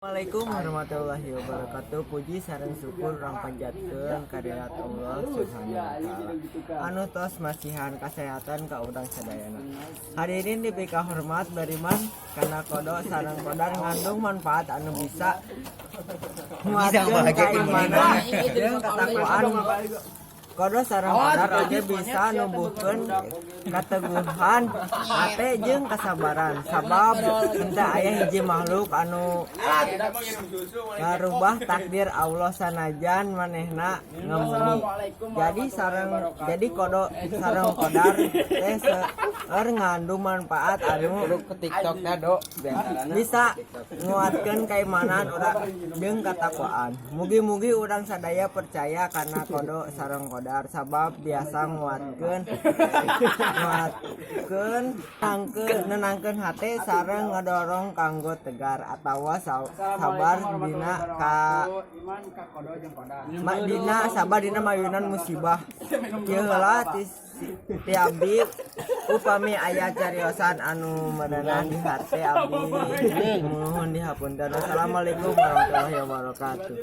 Assalamualaikum warahmatullahi wabarakatuh. Puji sareng syukur urang panjatkeun kadirat Allah Subhanahu wa Taala anu tos masihan kasehatan ka urang sadayana. Hadirin dipika hormat, beriman kana qodo sareng qodar ngandung manfaat anu bisa nguatkeun keimanan jeung katakwaan. Qodo sareng qodar oge bisa numbuhkeun kateguhan hate jeung kasabaran, sabab henteu aya hiji makhluk anu ngarubah takdir Allah sanajan manehna ngemuni. Jadi qodo sareng qodar teh seueur ngandung manfaat anu ke TikTok dah do. Bisa nguatkeun keimanan urang jeung katakwaan. Mugi-mugi urang sadaya percaya kana qodo sareng qodar, sabab biasa nguatkeun nguatkeun nangkeun nenangkeun hate sareng ngadorong kanggo tegar atawa sabar dina ka ma, dina sabar dina mayunan musibah. Kieu heula ti abdi. Upami aya cariosan anu merenah di hate abdi, muhun dihapunten. Wassalamualaikum warahmatullahi wabarakatuh.